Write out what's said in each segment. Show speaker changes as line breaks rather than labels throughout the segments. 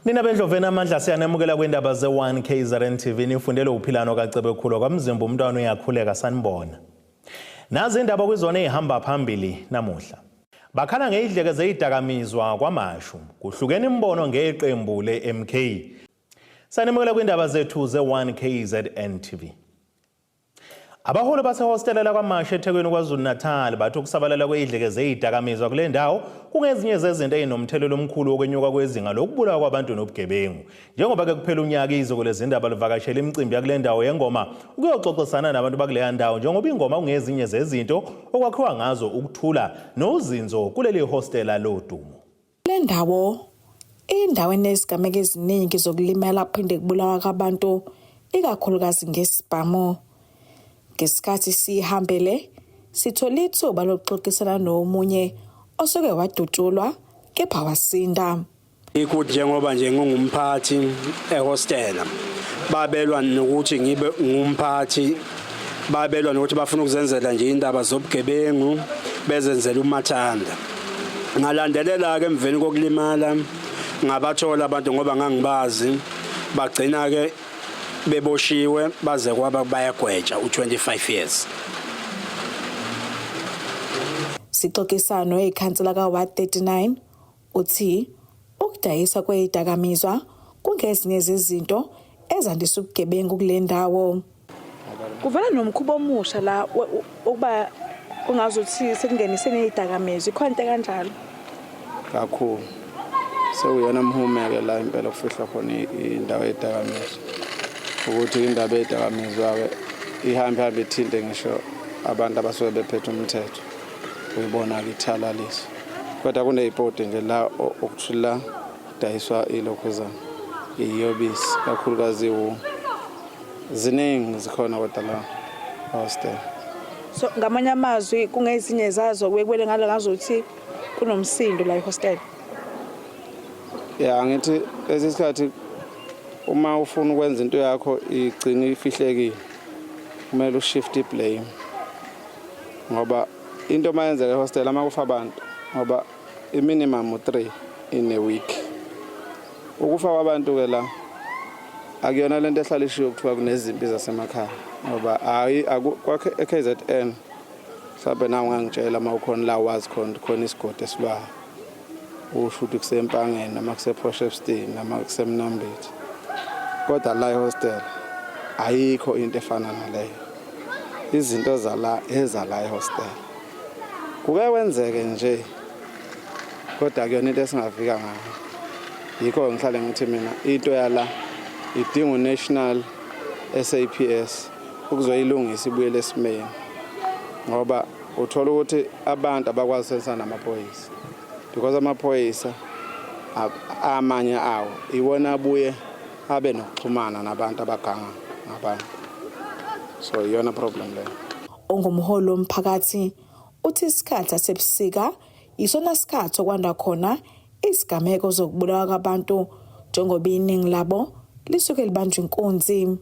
Nina bendloveni amandla siyanemukela kwindaba ze-1 KZN TV nifundele uphilano kaCebekhulu kwamzimba umntwana uyakhuleka sanibona. Nazi indaba kwizona ezihamba phambili namuhla. Bakhala ngeyidleke zeyidakamizwa kwaMashu. Kuhlukene imibono ngeqembu le-MK. Sanimukela kwindaba zethu ze-1 KZN TV. Abaholi basehostela lakwaMashu eThekwini KwaZulu-Natal bathi ukusabalala kweyidleke zeyidakamizwa kule ndawo kungezinye zezinto ezinomthelela omkhulu wokwenyuka kwezinga lokubulawa kwabantu nobugebengu. Njengoba ke kuphela unyaka iziko lezindaba livakashela imicimbi yakule ndawo yengoma ukuyoxoxisana nabantu bakuleya ndawo njengoba ingoma kungezinye zezinto okwakhiwa ngazo ukuthula nozinzo kuleli hostela lodumo.
Le ndawo indawo enezigameko eziningi zokulimala kuphinde kubulawa kwabantu ikakhulukazi ngesibhamu. Ngesikhathi sihambele sithole ithuba lokuxoxisana nomunye osuke wadutshulwa kepha wasinda.
Ikuthi njengoba nje ngingumphathi ehostela babelwa nokuthi ngibe ngumphathi babelwa nokuthi bafuna ukuzenzela nje indaba zobugebengu bezenzela umathanda ngalandelela ke emveni kokulimala ngabathola abantu ngoba ngangibazi bagcina ke beboshiwe baze kwaba bayagwetsha u25 years.
Sixoxisano ekhansela ka Ward 39 Uthi ukudayiswa kwezidakamizwa kungezinye zezinto ezandisa ubugebengu kule ndawo.
Kuvela nomkhuba omusha la ukuba ungazuthi sekungenise nezidakamizwa ikhona into kanjalo.
Kakhulu. Sewuyona mhume-ke la impela kufihlwa khona indawo yedakamizwa. Ukuthi indaba yedakamizwa-ke ihambe hambe ithinte ngisho abantu abasuke bephethe umthetho. Uyibona-ke ithalalisa. Kodwa kuneyipoti nje la okuthi la kudayiswa ilokhuzana iyobisi kakhulukazi iwu ziningi zikhona kodwa la hostel.
So ngamanye amazwi kungezinye zazo kwekwele ngale ngazuthi kunomsindo la ehostel.
Ya ngithi lesi sikhathi uma ufuna ukwenza into yakho igcine ifihlekile kumele ushift iblame ngoba into mayenzeka ehostel uma kufa abantu ngoba i-minimum u-3 in a week ukufa kwabantu-ke la akuyona lento ehlala ishiwo kuthiwa kunezimpi zasemakhaya ngoba hayi e-KZN mhlawumbe nawe ungangitshela uma ukhona la wazi khona khona isigodi esilwayo usho ukuthi kuseMpangeni noma kusePort Shepstone noma kuseMnambithi kodwa la ehostel ayikho into efana naleyo izinto zala ezala ehostel kuke kwenzeke nje kodwa kuyona into esingavika ngayo yikho ngihlale ngithi mina into yala idinga unational SAPS ukuzoyilungisa ibuyele esimeni ngoba uthola ukuthi abantu abakwazi ukusebenzisana namaphoyisa because amaphoyisa amanye awo iwona abuye abe nokuxhumana nabantu abaganga ngabantu so iyona problem leyo.
Ongumholi womphakathi uthi isikhathi sasebusika yisona sikhathi okwanda khona izigameko zokubulawa kwabantu njengoba iningi labo lisuke libanjwa inkunzi.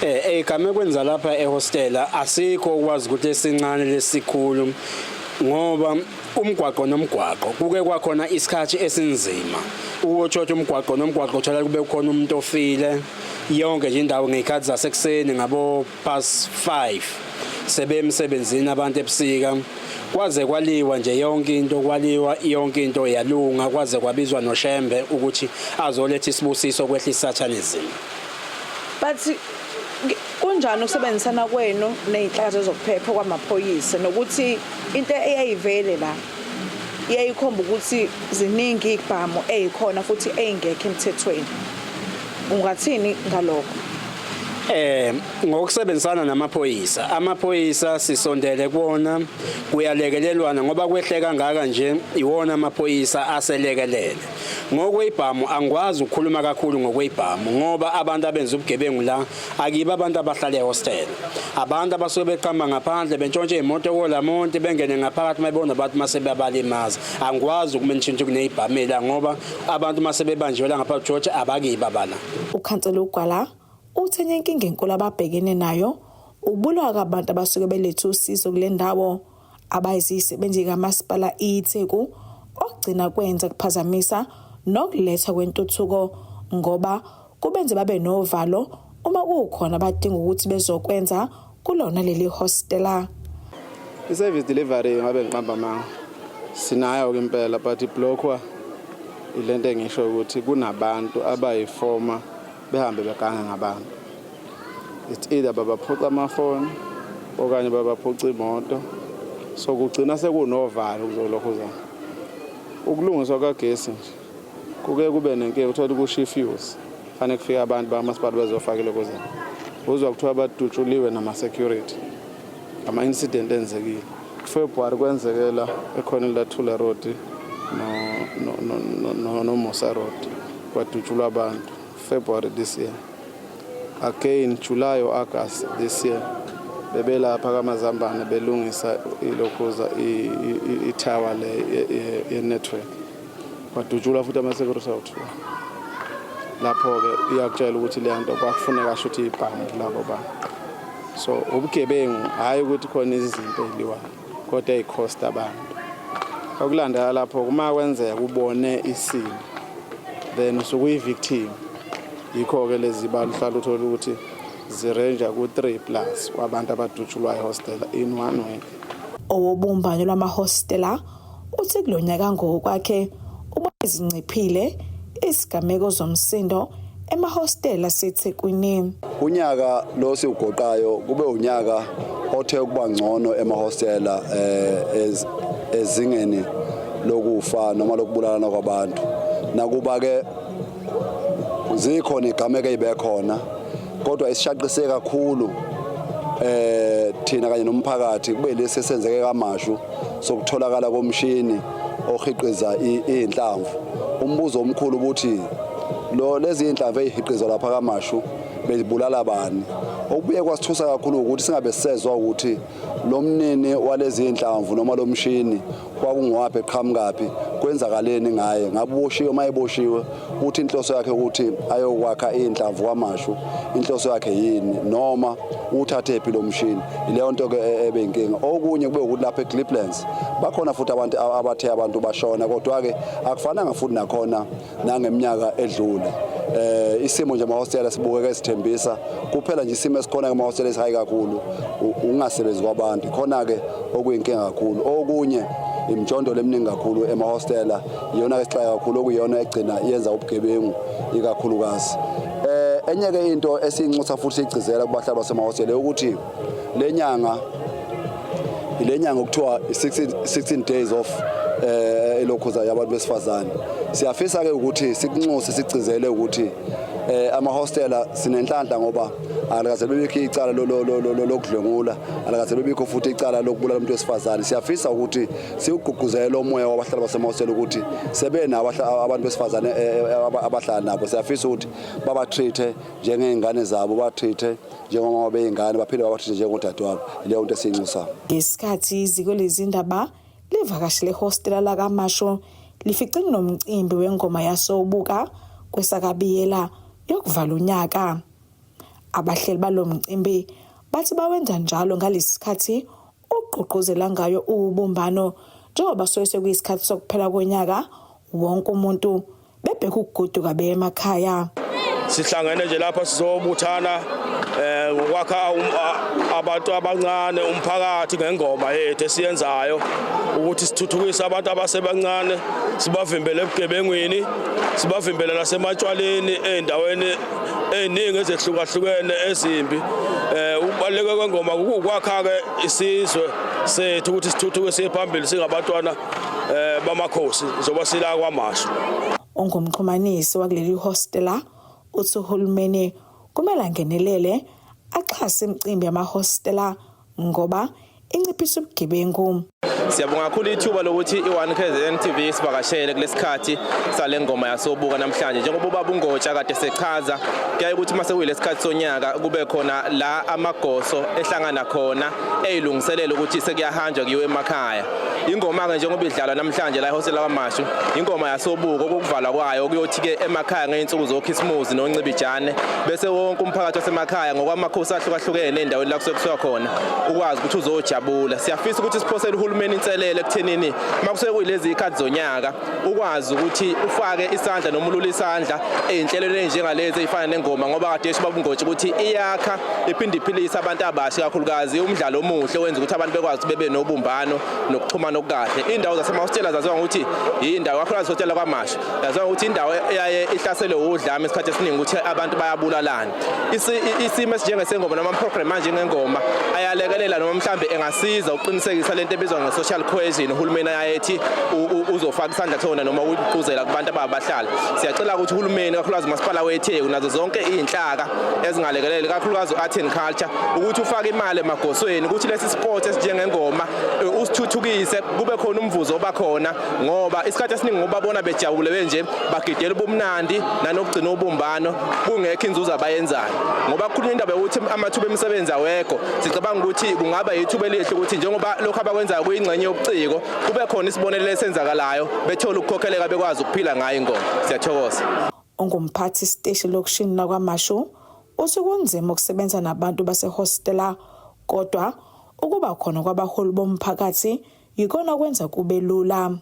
Egamekweni zalapha ehostela asikho ukwazi ukuthi esincane lesikhulu ngoba umgwaqo nomgwaqo kuke kwakhona isikhathi esinzima ukuthola umgwaqo nomgwaqo uthola kube khona umuntu ofile yonke nje indawo ngey'khathi zasekuseni ngabo past 5 sebemsebenzini abantu ebusika kwaze kwaliwa nje yonke into kwaliwa yonke into yalunga kwaze kwabizwa noShembe ukuthi azoletha isibusiso kwehla isathanism.
But kunjani ukusebenzisana kwenu nezinhlaka zezokuphepha kwamaphoyisa nokuthi into eyayivele la iyayikhomba ukuthi ziningi izibhamu ezikhona futhi ezingekho emthethweni ungathini ngalokho?
Ngokusebenzisana namaphoyisa, amaphoyisa sisondele kuwona kuyalekelelwana ngoba kwehle kangaka nje iwona amaphoyisa aselekelele. Ngokweyibhamu angikwazi ukukhuluma kakhulu ngokweyibhamu ngoba abantu abenza ubugebengu la akibo abantu abahlala ehostel. Abantu abasuke beqhamba ngaphandle bentshontshe imoto kolamonti bengene ngaphakathi mayibona abantu mase bebalimaza. Angikwazi ukumention ukuthi kuneyibhamu la ngoba abantu mase bebanjiwe la ngapha George abakibo abala.
Ukhansela uGwala uthe enye inkinga enkulu ababhekene nayo ukubulawa kwabantu abasuke belethe usizo kule ndawo abayizisebenzi kaMasipala iTheku okugcina kwenza kuphazamisa nokulethwa kwentuthuko ngoba kubenze babe novalo uma kukhona abadinga ukuthi bezokwenza kulona leli hostela.
I-service delivery, ngabe ngiqamba amanga, sinayo-ke impela, but iblockwa ilento engisho ukuthi kunabantu abayifoma behambe beganga ngabantu. It's either babaphuca amafoni okanye babaphuca imoto, so kugcina sekunovalo kuzolokhuzana. Ukulungiswa kagesi nje kuke kube nenkinga, uthola kusho ifuse, fanele kufike abantu bakamasipala bezofaka ilokhuzana, uzwa kuthiwa badutshuliwe nama-security, ama-incident enzekile. February kwenzekela ekhona la Road no Musa Road, kwadutshulwa abantu February this year. Again July or August this year bebelapha kaMazambane belungisa ilokhuza i-tower le ye-network, kwadutshulwa futhi ama-security awu-two. Lapho-ke iyakutshela ukuthi leya nto kwakufuneka shuthi ibhamu kulabo bantu. So ubugebengu, hhayi ukuthi khona izinto ey'liwayo, kodwa ey'cost abantu. Okulandela lapho, kuma kwenzeka ubone isimo, then usuke uyi-victim. Yikho-ke lezi balo uhlala uthole ukuthi zirenja ku-3 plus wabantu abadutshulwayo ehostela in one week.
Owobumbano lwamahostela uthi kulonyaka ngokwakhe ubone zinciphile isigameko zomsindo emahostela aseThekwini.
Unyaka lo siugoqayo kube unyaka othe ukuba ngcono emahostela ezingeni lokufa noma lokubulalana kwabantu, nakuba ke zikhona igameko ezibekhona, kodwa isishaqise kakhulu thina kanye nomphakathi kube lesi esenzeke kaMashu sokutholakala komshini ohiqiza inhlamvu. Umbuzo omkhulu ukuthi lo lezi inhlamvu ezihiqizwa lapha kaMashu bezibulala bani? Okubuye kwasithusa kakhulu ukuthi singabe sisezwa ukuthi lo mnini walezi inhlamvu noma lo mshini kwakungowaphi, eqhamukaphi, kwenzakaleni ngaye, ngabe uboshiwe, uma eboshiwe uthi inhloso yakhe ukuthi ayokwakha inhlamvu kwaMashu, inhloso yakhe yini, noma uthathe phi lo mshini? Ileyo nto ke ebeyinkinga. Okunye kube ukuthi lapha eCliplands bakhona futhi abantu abathe abantu bashona, kodwa ke akufananga futhi nakhona nangeminyaka edlule. Isimo nje emahostela sibukeka esithembisa kuphela nje. Isimo esikhona emahostela esihayi kakhulu ukungasebenzi kwabantu, khona ke okuyinkinga kakhulu. Okunye imijondolo eminingi kakhulu emahostela, iyona ke esixaka kakhulu, okuyiyona egcina yenza ubugebengu ikakhulukazi. Enye ke into esiyinxusa futhi siyigcizela kubahlali basemahostela ukuthi lenyanga, ile nyanga okuthiwa 16 days of elokhuza yabantu besifazane, siyafisa ke ukuthi sikunxuse, sigcizele ukuthi amahostela sinenhlanhla ngoba alikaze bebikho icala lokudlwengula, alikaze bebikho futhi icala lokubulala umuntu wesifazane. Siyafisa ukuthi siwugqugquzele lo moya wabahlali basemahostela ukuthi sebenabo abantu besifazane abahlala nabo. Siyafisa ukuthi babatreat njengey'ngane zabo, batreat njengomama bey'ngane, baphinde babatreat njengodadewabo. Leyo nto esiyinxusayo.
Ngesikhathi iziko lezindaba livakashele ehostela lakaMashu, lifice kunomcimbi wengoma yasobuka kwesakabiyela yokuvala unyaka. Abahleli balo mcimbi bathi bawenza njalo ngalesi ugqugquzela ngayo ubumbano, njengoba suke sekuyisikhathi sokuphela konyaka, wonke umuntu bebheka ukugoduka beye emakhaya.
Sihlangene nje lapha sizobuthana ngokwakha abantu abancane, umphakathi, ngengoma yethu esiyenzayo ukuthi sithuthukise abantu abasebancane, sibavimbele ebugebengwini, sibavimbele nasematshwaleni, ey'ndaweni ey'ningi ezehlukahlukene ezimbi. Ukubaluleka kwengoma kukwakha ke isizwe sethu ukuthi sithuthuke siye phambili singabantwana bamakhosi zoba sila kwaMashu.
Ongumxhumanisi wakuleli hostela uthi uhulumeni kumele angenelele, axhase imicimbi yamahostela ngoba inciphisa ubugebengu.
Siyabonga kakhulu ithuba lokuthi i-One KZN TV sivakashele kulesikhathi sale ngoma yasobuka namhlanje. Njengoba ubaba uNgotsha kade sechaza, kuyaye ukuthi mase kuyilesikhathi sonyaka kube khona la amagoso ehlangana khona eyilungiselela ukuthi sekuyahanjwa kuyiwe emakhaya. Ingoma-ke njengoba idlalwa namhlanje la ehhostela KwaMashu, ingoma yasobuko okukuvalwa kwayo kuyothi-ke emakhaya ngey'nsuku zokhisimuzi noncibijane, bese wonke umphakathi wasemakhaya ngokwamakhosi ahlukahlukene ey'ndaweni la kusuke kusuka khona ukwazi ukuthi uzojabula. Siyafisa ukuthi siphosele uhulumeni inselele ekuthenini uma kusuke kuyilezi y'khathi zonyaka ukwazi ukuthi ufake isandla noma ulule isandla ey'nhlelweni ey'njengalezi ey'fana nengoma, ngoba kade esho ubaba uNgotshe ukuthi iyakha iphinde iphilise abantu abasha, ikakhulukazi umdlalo omuhle wenza ukuthi abantu bekwazi ukuthi bebe nobumbano nokuxhumana okukahle. Iy'ndawo zasemahostela zaziwa ngokuthi yindawo, kakhulukazi ihostela KwaMashu, yaziwa ngokuthi indawo eyaye ihlaselwe wudlame isikhathi esiningi ukuthi abantu bayabulalana. Isimo esinjengesengoma noma ama-program anjengengoma ayalekelela noma mhlambe engasiza ukuqinisekisa lento ebizwa nge-social cohesion uhulumeni ayethi uzofaka isandla kusona noma ukugqugquzela kubantu ababahlali. Siyacela ukuthi uhulumeni, kakhulukazi umasipala weTheku nazo zonke iy'nhlaka ezingalekeleli, kakhulukazi u-art and culture, ukuthi ufake imali emagosweni ukuthi lesi sport esinjengengoma usithuthukise, kube khona umvuzo obakhona, ngoba isikhathi esiningi ngobabona bejabule benje bagidela ubumnandi nanokugcina ubumbano kungekho inzuzo abayenzayo. Ngoba kukhulunywa indaba yokuthi amathuba emisebenzi awekho, sicabanga ukuthi kungaba yithuba elihle ukuthi njengoba lokhu abakwenzayo kuyingxenye yobuciko kube khona isibonelelo esenzakalayo, bethole ukukhokheleka bekwazi ukuphila ngayo ingoma. Siyathokoza.
Ongumphathi siteshi lokishini lakwaMashu uthi kunzima ukusebenza nabantu basehostela, kodwa ukuba khona kwabaholi bomphakathi yikona kwenza kube lula.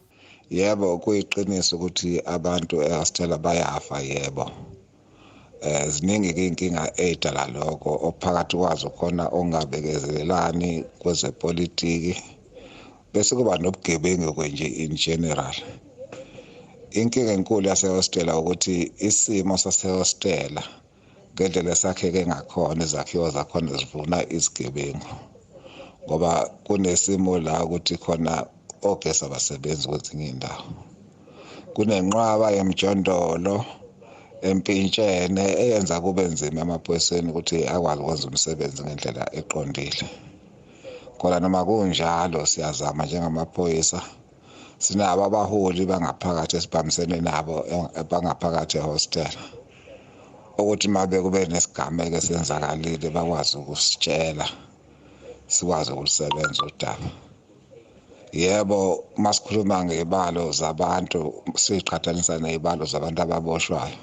Yebo, kuyiqiniso ukuthi abantu ehostela bayafa, yebo. Ziningi ke inkinga edala lokho, ophakathi kwazo khona ongabekezelelani kwezepolitiki, bese kuba nobugebengu nje in general. Inkinga enkulu yasehostela ukuthi isimo sasehostela ngendlela esakheke ngakhona, izakhiwo zakhona zivuna izigebengu, ngoba kunesimo la ukuthi khona ogesi abasebenzi kwezinye iy'ndawo, kunenqwaba yemijondolo empintshene eyenza kube nzima emaphoyiseni ukuthi akwazi ukwenza umsebenzi ngendlela eqondile. Kodwa noma kunjalo siyazama njengamaphoyisa, sinabo abaholi bangaphakathi esibambisene nabo bangaphakathi ehostela, ukuthi mabe kube nesigameko esenzakalile bakwazi ukusitshela sikwazi ukulisebenza udaba. Yebo, masikhuluma ngezibalo zabantu siqhathanisa nezibalo zabantu ababoshwayo,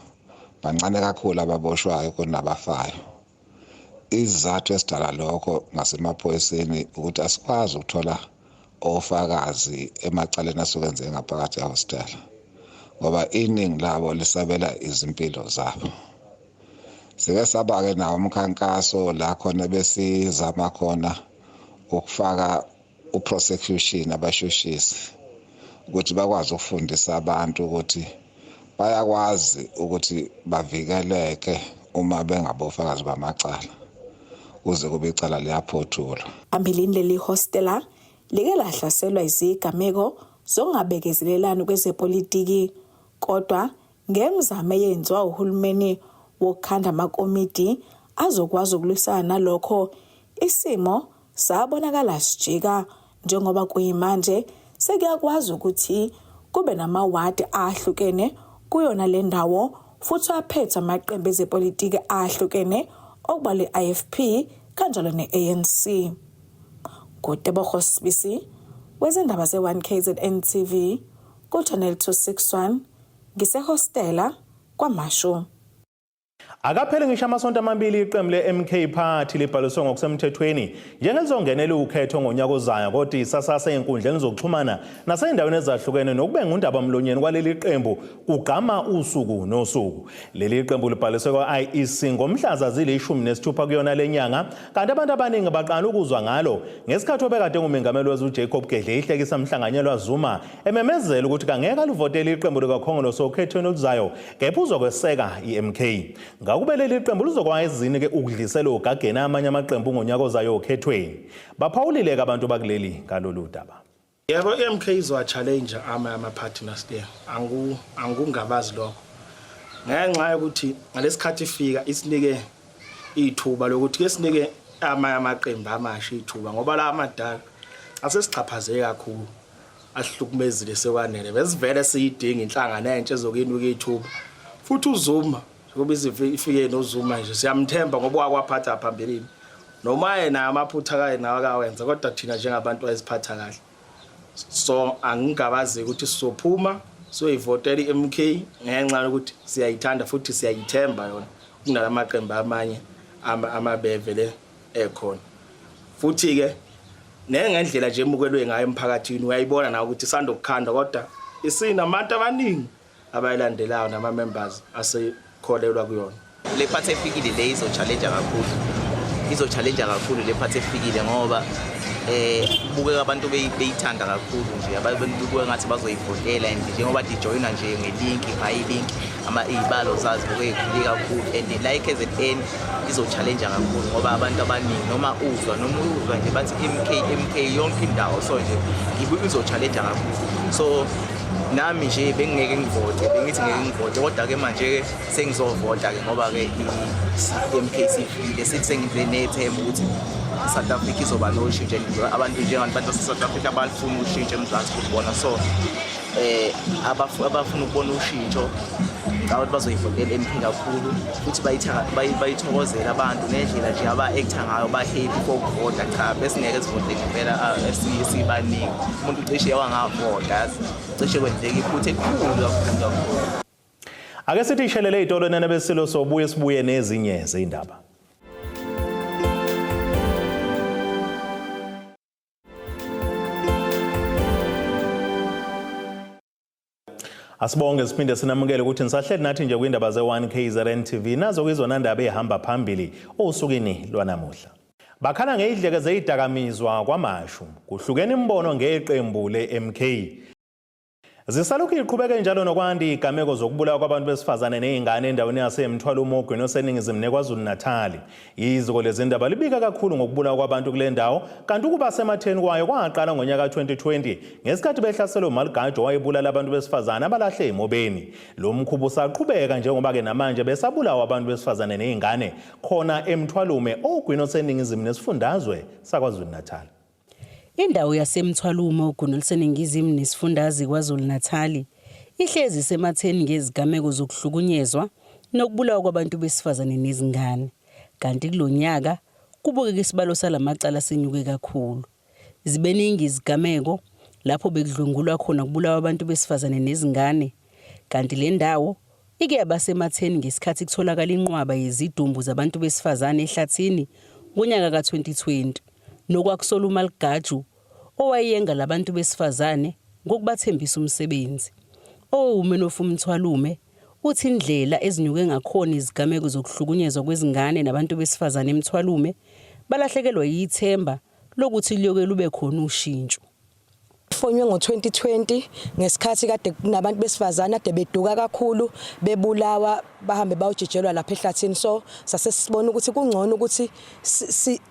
bancane kakhulu ababoshwayo kunabafayo. Isizathu esidala lokho ngasemaphoyiseni ukuthi asikwazi ukuthola ofakazi emacaleni asuke enzeke ngaphakathi ehostela, ngoba iningi labo lisabela izimpilo zabo. Sike saba-ke nawo umkhankaso la khona besizama khona ukufaka u-prosecution, abashushisi, ukuthi bakwazi ukufundisa abantu ukuthi bayakwazi ukuthi bavikeleke uma bengabofakazi bamacala kuze kube icala liyaphothulwa.
Phambilini leli hostela like lahlaselwa izigameko zokungabekezelelani kwezepolitiki, kodwa ngemizamo eyenziwa uhulumeni wokukhanda amakomidi azokwazi ukulwisana nalokho, isimo sabonakala sijika, njengoba kuyimanje sekuyakwazi ukuthi kube namawadi ahlukene kuyona le ndawo futhi aphethe amaqembu ezepolitiki ahlukene okubalwa i-IFP kanjalo ne-ANC. NguTebogo Sibisi wezindaba ze-1KZN TV ku-Channel 261 ngisehostela KwaMashu.
Akapheli ngisho amasonto amabili iqembu le-MK Party libhaliswe ngokusemthethweni njengelizongenela ukhetho ngonyaka ozayo, kodwa isasasa ey'nkundleni zokuxhumana nasey'ndaweni ezahlukene nokube ngundabamlonyeni kwaleli qembu kugqama usuku nosuku. Leli qembu libhaliswe kwa-IEC ngomhla zazili-16 kuyona le nyanga, kanti abantu abaningi baqala ukuzwa ngalo ngesikhathi obekade ngumengameli wezwe uJacob Gedleyihlekisa Mhlanganyelwa Zuma ememezela ukuthi kangeke aluvotele iqembu likaKhongolose okhethweni oluzayo, kepha uzokweseka i-MK. Ngakube leli qembu lizokwazini-ke ukudlisela ogageni amanye amaqembu ngonyaka ozayo okhethweni? Baphawulile-ke abantu bakuleli ngalolu daba.
Yebo, i-MK izowa-challenge ama amaphathi last year. Angikungabazi lokho. Ngenxa yokuthi ngalesikhathi ifika isinike ithuba lokuthi ke sinike amanye amaqembu amasha ithuba, ngoba la amadala asesichaphazeke kakhulu, ahlukumezile sekwanele. Besivele siyidinga inhlangano entsha ezokuyinika ithuba. Futhi uZuma, njengoba ifike noZuma nje, siyamthemba ngoba wakwaphatha phambilini. Noma yena amaphutha kaye nawo akawenza, kodwa thina njengabantu wayesiphatha kahle. So angingabazi ukuthi sizophuma siyoyivotela i-MK ngenxa yokuthi siyayithanda futhi siyayithemba yona kunalamaqembu amanye amabevele ekhona. Futhi-ke nengendlela nje emukelwe ngayo emphakathini uyayibona nawe ukuthi isanda ukukhandwa kodwa isinabantu abaningi abayilandelayo nama-members asekholelwa kuyona.
Le phathi efikile le izo-challenge kakhulu, izo-challenge kakhulu le phathi efikile ngoba bukeka abantu beyithanda kakhulu nje, abantu bukeka ngathi bazoyivotela and njengoba dijoyina nje ngelink by link ama izibalo zazi buke ikhule kakhulu and la i-KZN izo-challenge kakhulu ngoba abantu abaningi noma uzwa nje bathi MK MK yonke indawo, so nje ngibuka izo-challenge kakhulu. So nami nje bengingeke ngivote, bengithi ngeke ngivote kodwa ke manje sengizovota ke ngoba ke i-MK sifikile, sithi sengize nethemba ukuthi South Africa izoba noshintsho and abantu njengabantu base-South Africa balifuna ushintsho eMzansi kubona. So abafuna ukubona ushintsho ngicabanga ukuthi bazoyivotela MK kakhulu futhi bayithokozela abantu ngendlela nje aba-acta ngayo, ba-happy for ukuvota. Cha, besingeke sivote ngempela sibaningi, umuntu cishe wangavota, yazi cishe kwenzeka iphutha elikhulu kakhulu kakhulu.
Ake sithi ishelele ey'tolo nene besilo, sobuye sibuye nezinye zey'ndaba. Asibonge siphinde sinamukele ukuthi nisahleli nathi nje kwindaba ze-1 KZN TV, nazo kuyizona ndaba ehamba phambili osukwini lwanamuhla. Bakhala ngeyidleke zeyidakamizwa kwaMashu, kuhlukene imibono ngeqembu le-MK. Zisalokhu iqhubeke njalo nokwanda izigameko zokubulawa kwabantu besifazane nezingane endaweni yaseMthwalume ogwini oseningizimu neKwaZulu-Natal. Iziko lezindaba libika kakhulu ngokubulawa kwabantu kule ndawo, kanti ukuba sematheni kwayo kwaqala ngonyaka 2020 ngesikhathi behlaselwe uMalugajo owayebulala abantu besifazane abalahle emobeni. Lo mkhuba usaqhubeka njengoba-ke namanje besabulawa abantu besifazane nezingane khona eMthwalume ogwini oseningizimu nesifundazwe saKwaZulu-Natal.
Indawo yaseMthwalume ogwini oluseningizimu nesifundazwe KwaZulu-Natal ihlezi isematheni ngezigameko zokuhlukunyezwa nokubulawa kwabantu besifazane nezingane. Kanti kulo nyaka kubukeka isibalo salamacala senyuke kakhulu. Zibeningi izigameko lapho bekudlwengulwa khona kubulawa abantu besifazane nezingane. Kanti le ndawo ike yabasematheni ngesikhathi kutholakala inqwaba yezidumbu zabantu besifazane ehlathini ngonyaka ka-2020 nokwakusola uMaligaju owayeyenga labantu besifazane ngokubathembisa umsebenzi. Owumenofu Mthwalume uthi indlela ezinyuke ngakhona izigameko zokuhlukunyezwa kwezingane nabantu besifazane eMthwalume balahlekelwa yithemba lokuthi liyoke lube khona ushintsho.
Fonywe ngo-2020 ngesikhathi kade kunabantu besifazane ade beduka kakhulu bebulawa bahambe bayojijelwa lapha ehlathini, so sase sibona ukuthi kungcono ukuthi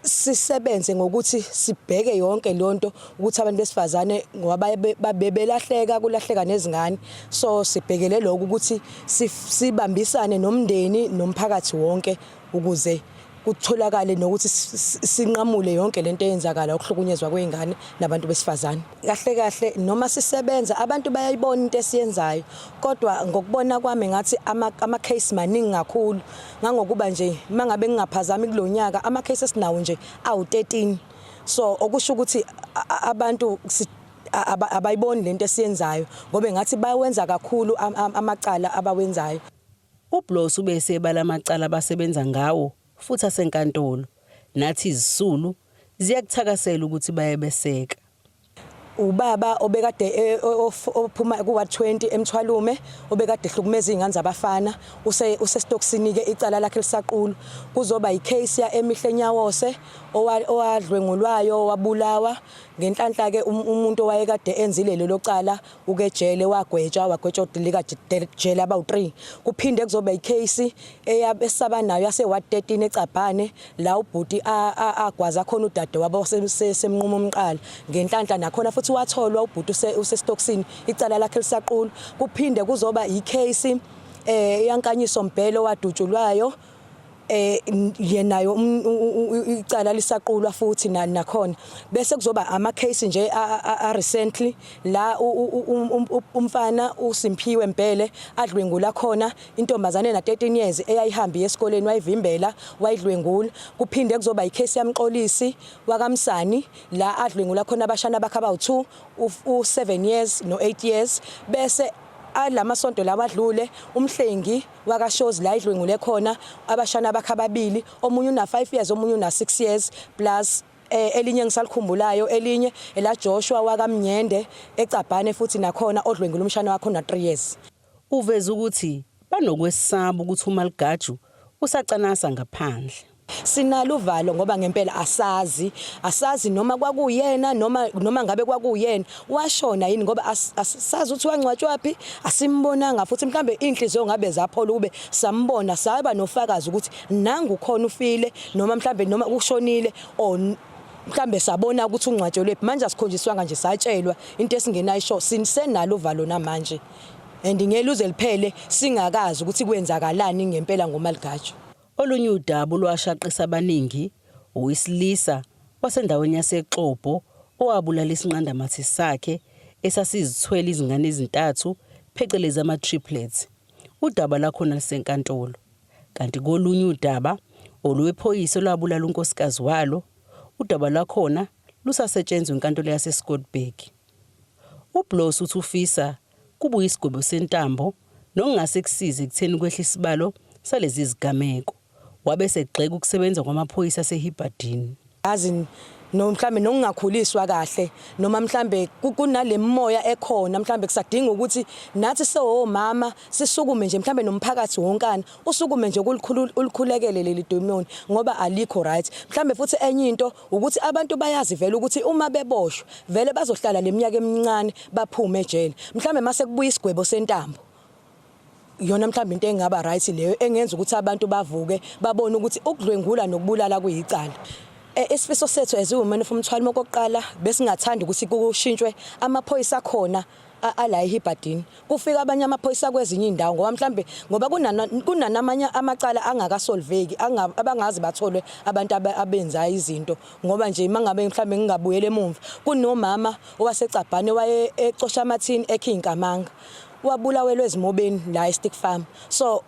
sisebenze ngokuthi sibheke yonke leyo nto ukuthi abantu besifazane ngoba babebelahleka kulahleka nezingane, so sibhekele lokho ukuthi sibambisane nomndeni nomphakathi wonke ukuze kutholakale nokuthi sinqamule yonke lento eyenzakala ukuhlukunyezwa kwezingane nabantu besifazane. Kahle kahle noma sisebenza abantu bayayibona into esiyenzayo, kodwa ngokubona kwami ngathi ama case maningi kakhulu, ngangokuba nje mangabe ngingaphazami kulonyaka ama case esinawo nje awu13, so okusho ukuthi abantu abayiboni lento esiyenzayo ngoba ngathi bayawenza kakhulu amacala abawenzayo.
UBlos ubesebala amacala abasebenza ngawo futhi asenkantolo, nathi izisulu ziyakuthakasela ukuthi bayebeseka.
Ubaba obekade ophuma kuwa 20 eMthwalume obekade ehlukumeza izingane zabafana usestokisini ke icala lakhe lisaqulu. Kuzoba icase ya Emihle Nyawose owadlwengulwayo wabulawa ngenhlanhla ke umuntu owayekade enzile lelo cala ukejele wagwetshwa odilika jele abawu3. Kuphinde kuzoba icase eyabesaba nayo yase ward 13 eCabhane la ubhuti agwaza khona udade wabo semnqumo umqala ngenhlanhla nakhona futhi watholwa ubhuti usestokisini icala lakhe lisaqulu. Kuphinde kuzoba icase eyankanyiso Mbhele wadutshulwayo. Yenayo icala lisaqulwa futhi nakhona bese kuzoba ama case nje a recently la umfana uSimphiwe Mbhele adlwengula khona intombazane na 13 years eyayihambi esikoleni, wayivimbela, wayidlwengula. Kuphinde kuzoba icase yaMxolisi wakaMsani la adlwengula khona abashana bakhe abawu2, u7 years no8 years. Bese alamasonto lawa adlule, uMhlengi wakaShozi la idlwengule khona abashana bakhe ababili, omunye una 5 years, omunye una 6 years, plus elinye ngisalikhumbulayo, elinye ela Joshua wakaMnyende eCabhane futhi nakhona odlwengula umshana wakhe una 3 years.
Uveza ukuthi banokwesaba ukuthi uMaligaju usacanasa ngaphandle.
Sinalo uvalo ngoba ngempela asazi noma kwakuyena noma ngabe kwakuyena washona yini, ngoba asazi ukuthi wangcwatshwaphi, asimbonanga futhi. Mhlambe inhliziyo ngabe zaphola ukube sambona, saba nofakazi ukuthi nangu khona ufile, noma mhlambe noma ushonile, or mhlambe sabona ukuthi ungcwatshelwephi. Manje asikhonjiswanga nje, satshelwa into esingenayo. Sisenalo uvalo namanje and ngeke luze liphele singakazi ukuthi kwenzakalani ngempela ngoMaligaju.
Olunye udaba olwashaqisa abaningi, owesilisa wasendaweni yaseXobho owabulala isinqandamathe sakhe esasizithwele izingane ezintathu, phecelezi ama-triplets. Udaba lakhona lisenkantolo. Kanti kolunye udaba, olwephoyisa olwabulala unkosikazi walo, udaba lwakhona lusasetshenzwa enkantolo yaseScottburgh. UBlose uthi ufisa kubuye isigwebo sentambo nokungase kusize ekutheni kwehle isibalo salezi zigameko. Wabe segxeka ukusebenza kwamaphoyisa aseHibberdene.
Azi no mhlambe nokungakhuliswa kahle, noma mhlambe kunale moya ekhona, mhlambe kusadinga ukuthi nathi sewomama sisukume nje, mhlambe nomphakathi wonkana usukume nje ulikhulekele leli demon ngoba alikho right. Mhlambe futhi enye into ukuthi abantu bayazi vele ukuthi uma beboshwa vele bazohlala leminyaka emincane baphume ejele. Mhlambe mase kubuya isigwebo sentambo, iyona mhlawumbe into engaba right leyo engenza ukuthi abantu bavuke, babone ukuthi ukudlwengula nokubulala kuyicala. Isifiso sethu as women of Umthwalume, okokuqala besingathanda ukuthi kushintshwe amaphoyisa akhona ala eHibberdene, kufika abanye amaphoyisa kwezinye indawo, ngoba mhlambe ngoba kunanamanye amacala angakasolveki, abangazi batholwe abantu abenza izinto. Ngoba nje mangabe mhlambe ngingabuyela emumva, kunomama owaseCabhane waye ecosha amathini ekhe inkamanga, wabulawelwa ezimobeni la eStick Farm. So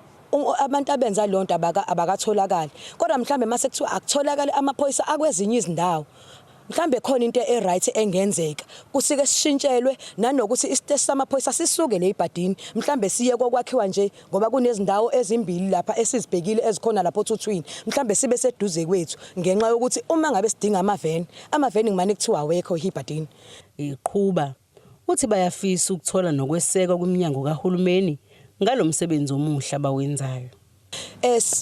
abantu abenza lonto abakatholakali, kodwa mhlambe mase kuthiwa akutholakali amaphoyisa akwezinye izindawo, mhlambe khona into e-right engenzeka, kusike sishintshelwe nanokuthi isiteshi samaphoyisa sisuke le eBhadini, mhlambe siye kokwakhiwa nje, ngoba kunezindawo ezimbili lapha esizibhekile ezikhona lapho Thuthwini, mhlambe sibe seduze kwethu, ngenxa yokuthi uma ngabe sidinga amaveni, amaveni ngimane kuthiwa awekho eHibberdene.
Iqhuba uthi bayafisa ukuthola nokwesekwa kwiminyango kahulumeni ngalomsebenzi omuhle abawenzayo.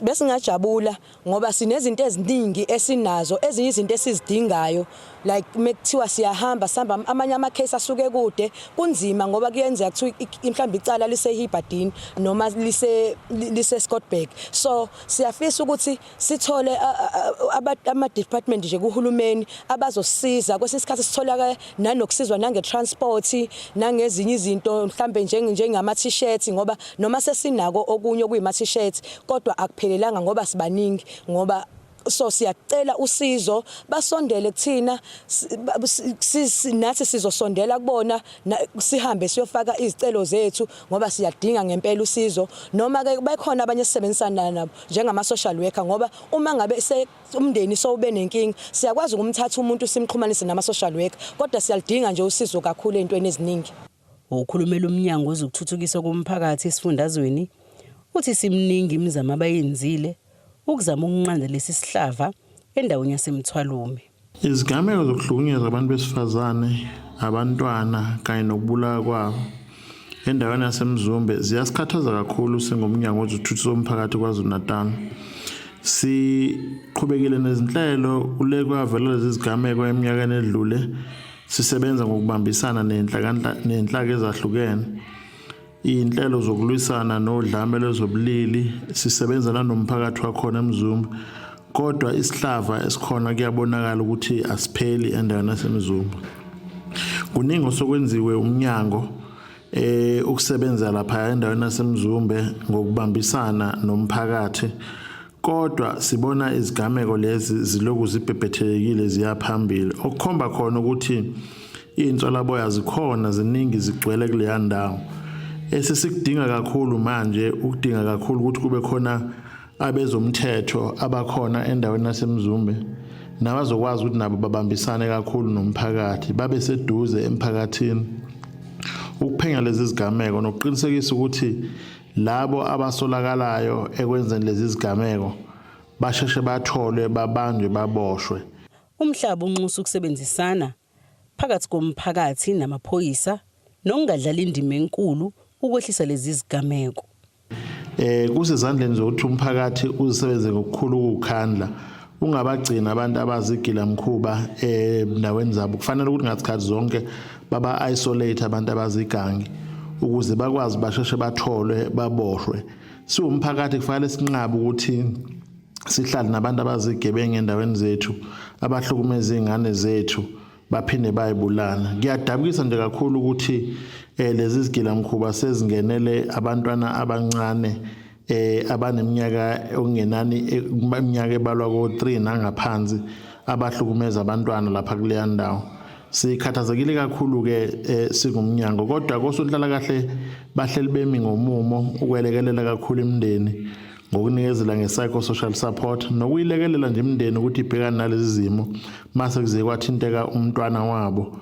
Besingajabula ngoba sinezinto eziningi esinazo, ezinye izinto esizidingayo, like mekuthiwa siyahamba, sihamba amanye ama case asuke kude, kunzima ngoba kuyenzeka kuthiwa mhlawumbe icala lise Hibberdene noma lise Scottburgh. So siyafisa ukuthi sithole ama department nje kuhulumeni abazosiza. Kwesinye isikhathi sithola nanokusizwa nange transport nangezinye izinto, mhlambe njengama t-shirts, ngoba noma sesinako okunye okuyima t-shirts kodwa akuphelelanga ngoba sibaningi. Ngoba so siyacela usizo, basondele kuthina, nathi sizosondela kubona, sihambe siyofaka izicelo zethu ngoba siyadinga ngempela usizo. Noma ke bekhona abanye esisebenzisana nabo njengama social worker, ngoba uma ngabe umndeni sowube nenkinga, siyakwazi ukumthatha umuntu simxhumanise nama social worker, kodwa siyalidinga nje usizo kakhulu ezintweni eziningi.
Okhulumela umnyango wezokuthuthukiswa komphakathi esifundazweni uthi simningi imizamo abayenzile ukuzama ukunqanda lesi sihlava endaweni yaseMthwalume.
Izigameko zokuhlukunyezwa abantu besifazane, abantwana kanye nokubulawa kwabo endaweni yaseMzumbe ziyasikhathaza kakhulu singumnyango wezokuthuthukiswa komphakathi KwaZulu-Natal. Siqhubekile nezinhlelo kule kwavela lezi zigameko eminyakeni edlule, sisebenza ngokubambisana nenhlaka ezahlukene. Iy'nhlelo zokulwisana nodlame lwezobulili, sisebenza nanomphakathi wakhona eMzumbe, kodwa isihlava esikhona kuyabonakala ukuthi asipheli endaweni yaseMzumbe. Kuningi osokwenziwe umnyango ukusebenza lapha endaweni yaseMzumbe ngokubambisana nomphakathi. Kodwa sibona izigameko lezi ziloku zibhebhethekile ziya phambili, okukhomba khona ukuthi iy'nswelaboya zikhona ziningi zigcwele kuleya ndawo. Esesikudinga kakhulu manje ukudinga kakhulu ukuthi kube khona abezomthetho abakhona endaweni yaseMzumbe nabazokwazi ukuthi nabo babambisane kakhulu nomphakathi babe seduze emphakathini ukuphenya lezi zigameko nokuqinisekisa ukuthi labo abasolakalayo ekwenzeni lezi zigameko basheshe batholwe babanjwe baboshwe.
Umhlaba unxusa ukusebenzisana phakathi komphakathi namaphoyisa nokungadlali indima enkulu ukwehlisa lezi zigameko.
Eh kusezandleni zokuthi umphakathi uzisebenze ngokukhulu ukukhandla ungabagcina abantu abazigila mkhuba endaweni zabo. Kufanele ukuthi ngasikhathi zonke baba isolate abantu abazigangi ukuze bakwazi basheshe batholwe baboshwe. Siwumphakathi kufanele sinqabe ukuthi sihlale nabantu abazigebengu endaweni zethu abahlukumeza izingane zethu baphinde bayibulala. Kuyadabukisa nje kakhulu ukuthi eh lezi zigilamkhuba sezingenele abantwana abancane eh abaneminyaka okungenani iminyaka ebalwa ko-3 nangaphansi abahlukumeza abantwana lapha kuleya ndawo. Sikhathazekile kakhulu-ke eh, singumnyango kodwa kosonhlalakahle bahleli bemi ngomumo ukwelekelela kakhulu imindeni ngokunikezela nge-psychosocial support nokuyilekelela nje imindeni ukuthi ibhekane nalezi zimo mase kuze kwathinteka umntwana wabo.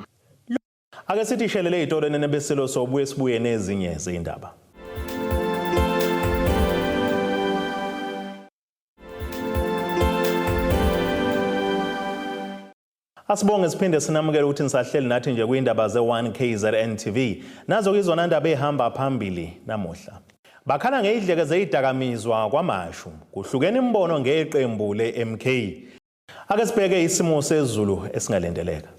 Ake sithi shelele ey'tolo nenebesilo sobuye sibuye nezinye zey'ndaba. Asibonge siphinde sinamukele ukuthi nisahleli nathi nje kwindaba ze-1 KZN TV. Nazo ke izona ndaba ehamba phambili namuhla. Bakhala ngeyidleke zeyidakamizwa kwaMashu. Kuhlukene imibono ngeqembu le-MK. Ake sibheke isimo sezulu esingalindeleka.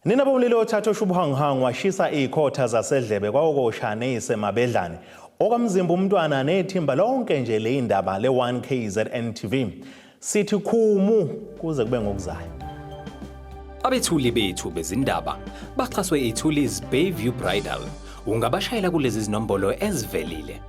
Nina bomlilo othatha oshubuhanguhangu washisa izikhotha zasedlebe kwawokosha neyisemabedlane. Okamzimba umntwana nethimba lonke nje leyindaba le-1 KZN TV. Sithi khumu kuze kube ngokuzayo.
Abethuli bethu bezindaba baxhaswe iThulis Bayview Bridal. Ungabashayela kulezi zinombolo ezivelile.